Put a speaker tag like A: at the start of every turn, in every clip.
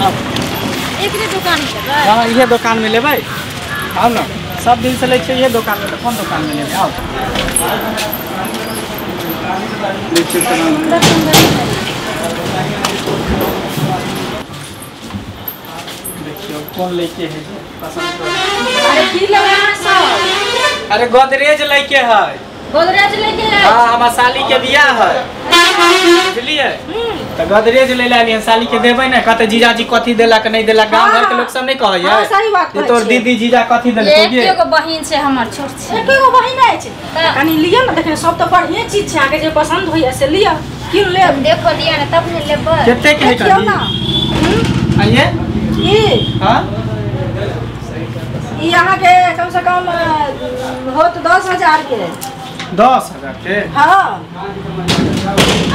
A: आउ।
B: एकरे दुकान में लेबै?
A: हाँ, इहे दुकान में लेबै। आउ ना, सब दिन से लै छियै इहे दुकान में, कोन दुकान में लेबै? आउ।
B: सुंदर सुंदर
A: देखियो कोन लैके है पसंद करू।
C: अरे की लेबै अहाँ सब?
A: अरे गोदरेज लैके है।
B: गोदरेज लेके है?
A: हाँ, हमर साली के बियाह है, बुझलिए? तो गोदरेज ले लालियै, साली के देबै ने, कहते जीजाजी कथी देलक नहीं देलक, गाँव घर के लोग सब नहीं कहैया।
C: हाँ, सही बात
A: जे तोर
C: कहै छियै।
A: दीदी जीजा कथी देलक?
B: एकेगो बहिन छै हमर, छोट छै।
C: एकेगो बहिन अछि, कनि लिअ ने, देखियौ सब तऽ बढ़िए चीज छै, अहाँके जे पसंद होइए से लिअ, कीन लेब।
B: देखो लिअ ने तब ने लेबै।
A: कते के है
C: देखियौ ना।
A: आइए।
C: ई
A: हाँ,
C: ई अहाँके कम से कम होत 10,000 के।
A: 10,000 के?
C: हाँ।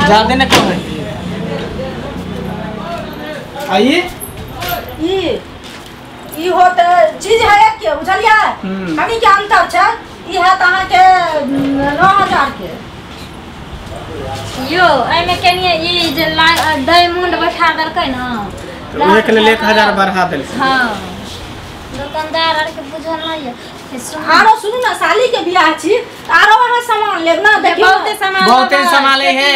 A: ज्यादा ने कहै। आइए।
C: ई होत चीज है एक के, बुझलियै? कनि के अंतर छै। ई हैत अहाँके 9,000 के।
B: यो एहिमे कनिये ई जे डायमंड बैठा देलकै ना,
A: ओहे के लेल 1,000 बढ़ा देलकै।
B: हाँ, दुकानदार आर के बुझल नहीं है।
C: आरो सुनू ना, साली के बियाह छी, आरो अहाँ सामान लेब ना? देखियौ
B: बहुते सामान,
A: बहुते सामान ले है।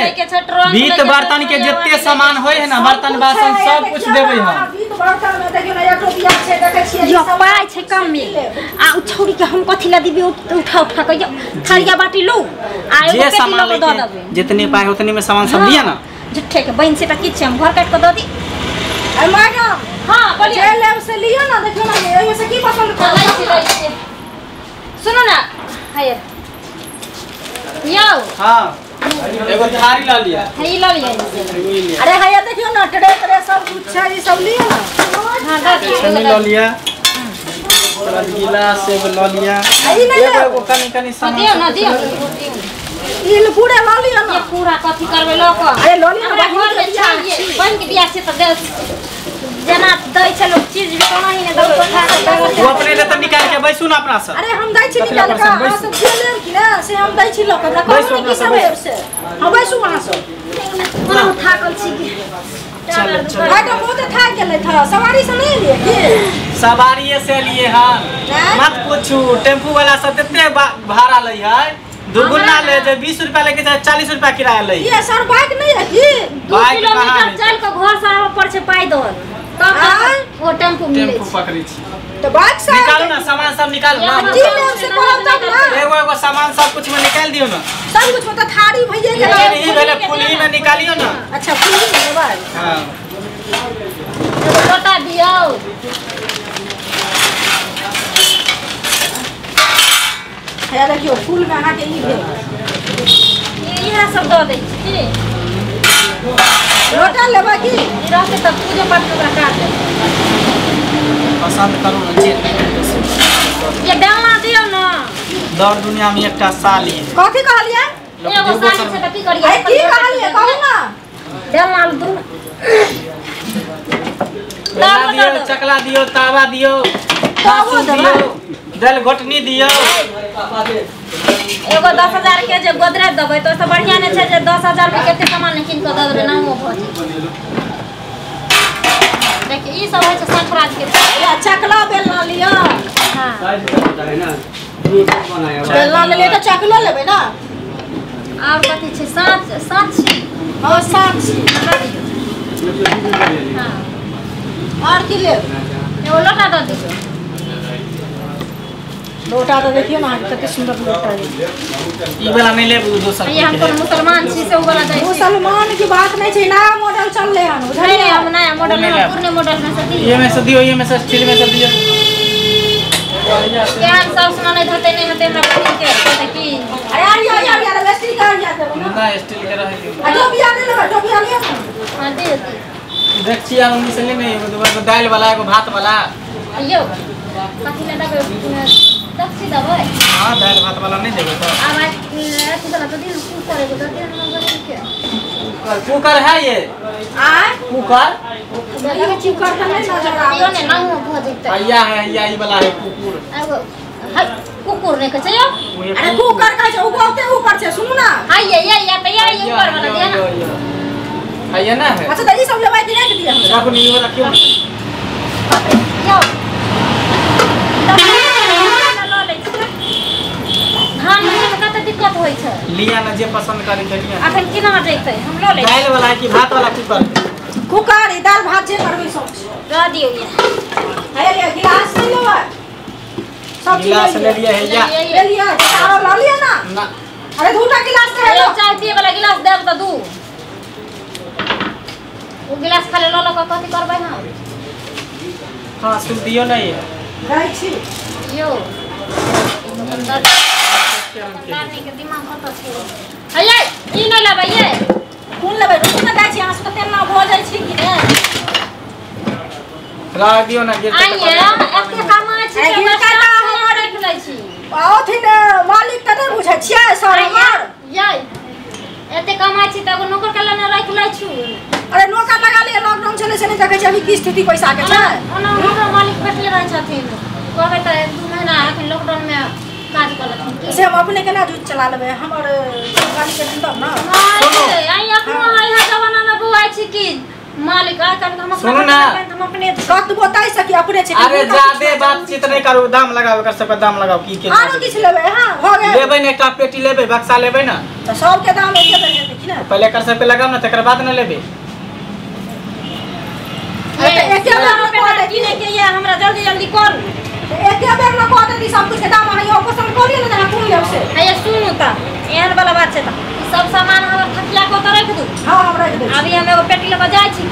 A: बीत बर्तन के जते सामान होय है ना, बर्तन बासन सब कुछ देबै हम।
C: बीत बर्तन में देखियौ ना, एक बियाह छै, देखै छियै
B: यो पाइ छै कम में। आ उ छौरी के हम कथि ला दिबे? उठा उठा के थारिया बाटी लो आ एगो
A: जे सामान
B: पेटी लऽ के दऽ देबै।
A: जितने पाइ उतने में सामान सब लिया ना।
B: झूठे के बहिन से त किछ हम घर काट के दऽ दी।
C: अरे मैडम,
B: हाँ बोलिए।
C: जे लेब से लिअ ना, देखियौ ना एहिमे से की पसंद
B: हाँ,
C: करब।
B: लै छी, लै छी। सुनू ना, हैया यौ।
A: हाँ, एगो थारी ल लिया।
B: है ई ल लिया।
A: एगो ई लिया।
C: अरे हैया देखियौ ना, ट्रे ट्रे सब कुछ छै, ई सब लिअ ना।
B: हाँ, दऽ दियौ।
A: छन्नी ल लिया, गिलास एगो ल लिया।
C: ई नहीं
A: एगो
C: लेब।
A: एगो कनी कनी
B: हाँ,
A: सामान
B: दियौ ना, दियौ।
C: ई पूरे ल लिअ ना।
B: ये पूरा कथी करबै लऽ कऽ?
C: अरे ल लिअ ना,
B: हमरा
C: बहिन
B: घर
C: के
B: में
C: बियाह
B: छै,
C: छी।
B: बहिन के बियाह छै तऽ दे, जेना दै छै लोक चीज भी कोना ही नहि देबै, उठा कऽ देबै।
A: वो अपने ले तऽ निकाल के बैसू ना अपना सब।
C: अरे हम दै छी
A: कथी ला
C: निकाल कऽ,
A: परेशान?
C: अहाँ
A: बैसू।
C: सब जे लेब कि ना से हम दै छी लऽ कऽ। हमरा
A: बैसू
C: कहू ने
A: अपना
C: की
A: सब,
C: सब
A: बैसू।
C: लेब से। हाँ, बैसू अहाँ सब।
B: कोना थाकल छी कि
A: चलो, चलो।
C: मैडम बहुत थाकि गेलै था, सवारी से नहीं एलियै की?
A: सवारिये से लिए हम।
C: नहि?
A: मत पूछू, टेम्पू वाला सब तते भाड़ा लै है, दुगुना ले जे 20 रुपया लेके जाए 40 रुपया किराया लै।
C: ये सर बाइक नहीं है की?
B: 2
A: बाइक कहाँ
B: किलोमीटर
A: है?
B: चल कऽ घर से आबऽ पड़ै छै पैदल, तब
C: आँय?
B: ओ टेम्पू मिलै
A: टेम्पू
B: छै।
A: पकड़ै छी।
C: तो बाइक से
A: निकालू ना सामान सब, निकालू ना।
C: की लेब से कहब तब ना।
A: एगो एगो सामान सब कुछ में निकाल दियो ना।
C: सब कुछ में तो थारी भइए गेलै।
A: लेकिन ई भेलै फुलही में निकालियो ना।
C: अच्छा फुलही में लेबै।
A: हाँ।
B: एगो लोटा दियौ।
C: हैया देखियौ फूल में अहाँके ई भेल।
B: इएह सब दऽ दै छी की?
C: लोटा लेबै की?
B: ई रहतै तऽ पूजो पाठ में ओकरा काज देबै।
A: पसंद करू ना जे।
B: ये डालना दियौ ना।
A: दौड़ दुनिया में एकटा साली है।
C: कथी कहलियै?
A: लोक
B: एगो
A: दूगो
B: साली
A: सब-
B: छै तऽ की करियै?
C: अरे की कहलियै कहू ना।
B: डालना दू।
A: बेलना दियौ, चकला दियौ, तावा दियौ,
C: तावो
A: हाँसू
C: देबै?
A: दियौ, दालि घोटनी दियौ।
B: एगो 10,000 के जे गोदरेज देबै तऽ ओहिसँ बढ़िआँ नहि छै जे 10,000 में कते सामान नहि कीन कऽ दऽ देबै, नामो भऽ जेतै। देखियौ ई सब होइ छै सफराज के।
C: या चकला बेलना लिअ।
B: हाँ।
C: बेलना लेलियै तऽ चकलो लेबै ना।
B: आर कथी छै? साँच, साँच छी।
C: हाँ, साँच छी।
B: दऽ दियौ। हाँ।
C: और की लेब?
B: एगो लोटा दऽ दियौ।
C: लोटा तऽ देखियौ ना अहाँके कते सुंदर लोटा है।
A: ई वाला नहीं लेब, उ दोसर
B: ये हम
A: कोई
B: कोनो
A: के।
B: मुसलमान छी से उ वाला दै छी।
C: मुसलमान की बात नहीं छै, नया मॉडल चलले हन,
B: नहीं
C: बुझलियै?
B: नहीं, हम नया मॉडल
A: नहीं
B: में
A: लेब।
B: पुरने मॉडल में से दियौ।
A: ये में से दियौ, ये में से स्टील में से दियौ।
B: केहन साउस ननैद होतै नहि होतै हमरा बहिन के कहतै की?
C: अरे आरिया आरिया रे स्टील के आरिया देबै ना।
A: ना स्टील के रहै दियौ।
C: आ टोपिया नहि लेबै? टोपिया लिअ ना।
B: हाँ दियौ दियौ।
A: देख छी आर उन्नी से लेने एगो दूगो, एगो दालि वाला एगो भात वाला।
B: यौ कथी लए देबै? दक्षी देबै?
A: हाँ, दालि भात वाला नहीं देबै तऽ।
B: आब अथी वाला तऽ दियौ, कूकर एगो दऽ दियौ हमरा बहिन के।
A: कुकर है ये?
C: आँय?
A: कुकर?
C: ई कुकर तऽ नहि नजर आबै
B: दियौ ने,
C: छै।
B: नामो भऽ जेतै।
A: हैया है, हैया ई वाला है कुकुर।
B: एगो है कुकुर नहि कहै छै यौ।
C: अरे कुकर कहै छै, ओ बहुते ऊपर छै, सुनू ना।
B: है ये ये ये तऽ ये ऊपर वाला दियौ ना।
A: है ना है।
C: अच्छा त ई सब लेबै कि राख दिए हम?
A: राखू नहीं हो रखियो।
B: यो ल लै छी। धान में कते दिक्कत होई छै।
A: लिया ना जे पसंद करे छै लिया।
B: अखन केना जैतै हम ल लै।
A: दाल वाला कि भात वाला कुकर?
C: कुकर ई दाल भात जे करबै सब
B: रह दियौ ये।
C: है ले गिलास ले लेबै सब चीज
A: गिलास ले लिया है या
C: ले लिया आरो ल लिया ना।
A: ना
C: अरे दूटा गिलास है
B: लो चाय पिए वाला गिलास देब त दू ओ गिलास खाली ल ल क कथि करबै हम?
A: हां सुन दियो नहीं है
C: रहै छी
B: यो दुकानदार के दिमाग कत छै। हयै ई नै लेबै ये
C: कोन लेबै? रुकू ना जाइ छी अहाँ सब त तेना भ जाइ छी कि ने।
A: राख दियो ना गिर
B: आइए एते कमाइ छी
C: अरे
B: के
C: गिरता
B: बस
C: हमर
B: राख लै छी।
C: अथिन मालिक त नै बुझै छियै सर हमर।
B: यै एते कमाइ छी त एगो नौकर के लेने राख लै छु।
C: अरे नौकर लगा लिए लॉकडाउन चलै छै नै देखै छी अभी की स्थिति पैसा के छै।
B: ओना हमरो मालिक बैठले रहै छथिन कहबै त 2 महीना अखन लॉकडाउन में काज कऽ लेथिन की
C: से हम अपने केना जूझ चला लेबै हमर मालिक के तब ना।
A: सुनू।
B: आई अखनो आई हा जमाना में बौआइ छी कि मालिक आइ काल्हि हम
A: सुनू ना।
B: हम अपने
C: कतबो ताइ सकी अपने छै।
A: अरे ज्यादा बातचीत नहीं करू दाम लगाओ एकर सबके दाम लगाओ की के
C: आरो किछ लेबै? हां भ गेल
A: लेबै ने एकटा पेटी लेबै बक्सा लेबै ना
C: त सबके दाम एके बेर हेतै कि ना?
A: पहले एकर सबके लगाओ ना तकर बाद ना लेबै।
C: अरे त एके बेर में कह दे
B: किने के ये हमरा जल्दी जल्दी करू।
C: एके बेर में कह देती सब कुछ के दाम अहाँ यो पसंद करियो ने अहाँ कोन लेब से।
B: आइए सुनू त एहन वाला बात छै त ई सब सामान हमर थकिया को त राख दू।
C: हां हम राख दै छी।
B: अभी हम एगो पेटी ल के जाइ छी।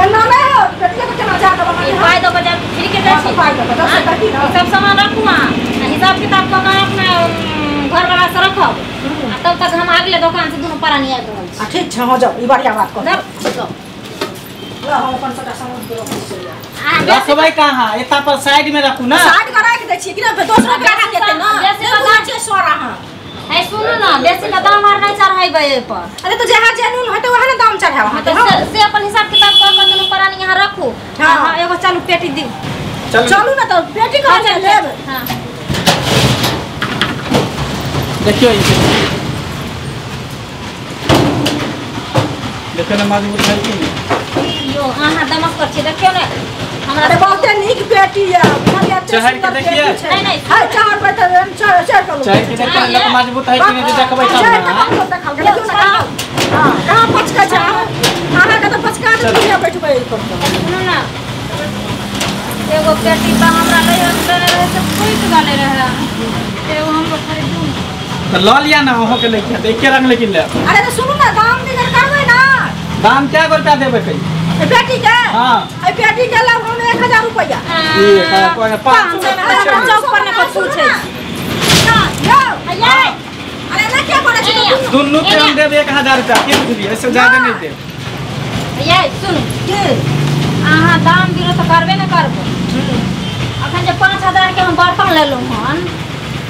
C: एना नै हो पेटी के केना जा देब
B: ई पाइ दऽ के जाब फ्री के जाइ छी।
C: पाइ दऽ के 10 टका की ना
B: ई सब सामान रखू अहाँ आ हिसाब किताब कऽ के अपना घर वाला से रखब आ तब तक हम अगले दुकान से दुनू प्राणी आबि रहल छी।
C: आ ठीक छै हो जाओ ई बढ़िया बात कह
B: जाउ।
C: ल हम अपन सबटा सामान के रखै छी।
B: आ
A: रखबै कहाँ? एता पर साइड में रखू ना।
C: साइड के राख दै छी कि ना दोसरो के राख देतै ना।
B: बेसी
C: नहि बुझै छियै सर अहाँ।
B: है सुनू ना बेसी के दाम आर नहीं चढ़ाइबै एहि पर।
C: अरे तो जहाँ जेनून हेतै वएह ने दाम चढ़ाएब अहाँ
B: तऽ से अपन हिसाब किताब कऽ के दुनू प्राणी यहाँ रखू।
C: हाँ।
B: हां एगो चलू पेटी दिउ।
A: चलू
C: चलू ना त पेटी कहाँ से लेब?
B: हां
A: देखियो ई देखियो ना मजबूत है कि नहीं?
B: यो अहाँ दमक कर छी देखियो ने हमरा
C: अरे बहुते नीक पेटी है बुझलियै?
A: चढ़ के देखिए।
B: नहीं नहीं
C: हाय चार पे त चढ़ चढ़ करू
A: चाहे कि देखियो लोग मजबूत है कि नहीं देखबै तब ना।
C: हां कहां पचका छै अहाँ के त पचका दे दुनिया बैठबै पर।
B: सुनू ना एगो पेटी त हमरा लई देने रहे से फूटि गेलै रहे एगो हमरो खरीदू
A: त ल लिया ना ओहो के लेके देख के रंग लेकिन ले।
C: अरे त सुनू ना दाम दिगर करबै ना।
A: दाम क्या रुपया देबै कही
C: पेटी के?
A: हां
C: ए पेटी के लब हम 1000 रुपया।
A: ठीक है कोई 500
B: चौक पर ने कछु छै
C: ना यो अरे ना क्या करै छी
A: दुन्नू के हम देब 1000 रुपया की बुझलियै ऐसे ज्यादा नहीं देब।
B: ये सुनू
C: के
B: अहाँ दाम बिरो त करबे ने करबै। अखन जे 5000 के हम बर्तन लेलहुँ हन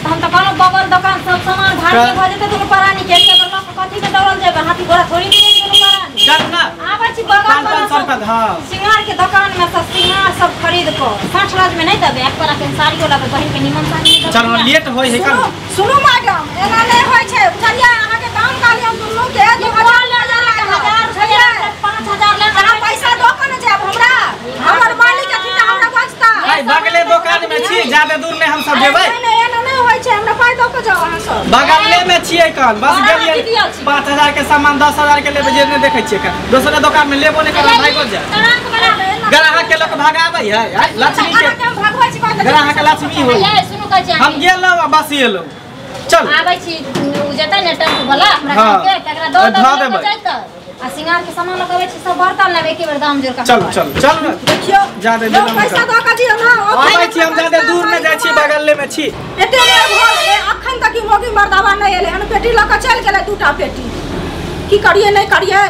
B: त हम त कहलहुँ बगल दुकान सब सामान भारी भऽ जेतै दुनू प्राणी के एके बेर लऽ कऽ कथी में दौड़ल जेबै हाथी घोड़ा थोड़ी मिलै दुनू प्राणी।
A: चल ना
B: आबै छी बगल
A: 500 रुपया। हां
B: सिंगार के दुकान में से सिंगार सब खरीद कऽ 60 राज में नहीं देबै एक पर के साड़ियो लेबै बहिन के निमन साड़ी देबै।
A: चलो लेट होय है कल।
C: सुनू मैडम एना नै होय छै बुझलियै? अहाँ के दाम कहलियै हम दुनू के 2000 बुझलियै?
B: 5000 ले
C: अहाँ पैसा दऽ के ने जायब हमरा हमर मालिक अथिन त हमरा बचता।
A: भाई बगले दुकान में छी ज्यादा दूर नहीं हम सब जेबै।
C: नहीं नहीं एना नै होय छै हमरा पाइ दऽ के जाओ अहाँ सब।
A: बगले में छियै कल बस गेलियै 5000 के सामान 10000 के लेबै जे नहीं देखै छियै कल दोसरे दुकान में लेबो नहीं करब भागो जाय। ग्राहक के लोग भगाबै है लक्ष्मी के
C: भगबै छी
A: ग्राहक के लक्ष्मी हो।
B: सुनू कहै छी
A: हम गेलौ आ बस एलौ चल
B: आबै छी उ जेतै ने टेम्पू वाला हमरा के तकरा दऽ देबै जैतै आ सिंगार के सामान लऽ के अबै छी सब बर्तन लेबै एके बेर दाम जोड़ के।
A: चल चल चल
C: देखियो
A: ज्यादा देर
C: पैसा दऽ के दियौ ना।
A: आबै छी हम ज्यादा दूर नहीं जाइ छी बगले में छी।
C: एते बेर भऽ गेलै अखन तक ई मोगी मर्दाबा नहि एलै हन पेटी लऽ के चलि गेलै दूटा पेटी। की करियै नहि करियै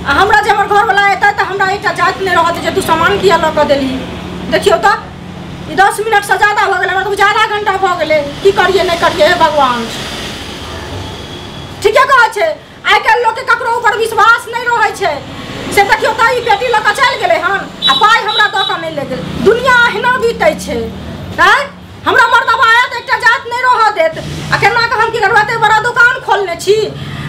C: आ हमरा जे हमर घरवाला एतै तऽ हमरा एकटा जात नहि रहत जे तू सामान किया लऽ के देलही। देखियौ तऽ ई 10 मिनट से ज्यादा भऽ गेलै हमरा तऽ ज्यादा घंटा भऽ गेलै। की करियै नहि करियै हे भगवान। ठीके कहै छै आइ काल्हि लोकके ककरो ऊपर विश्वास नहि रहै छै। से देखियौ तऽ ई पेटी लऽ के चलि गेलै हन आ पाइ हमरा दऽ के नहि लऽ गेल। दुनिया अहिना बीतै छै आँय। हमरा मर्दबा आयत एकटा जात नहि रहऽ देत आ केना कऽ हम की करबै एते बड़ा दुकान खोलने छी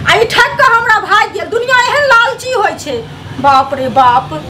C: आ ई ठक के हमरा भागि गेल। दुनिया एहन लालची होइ छै, बाप रे बाप।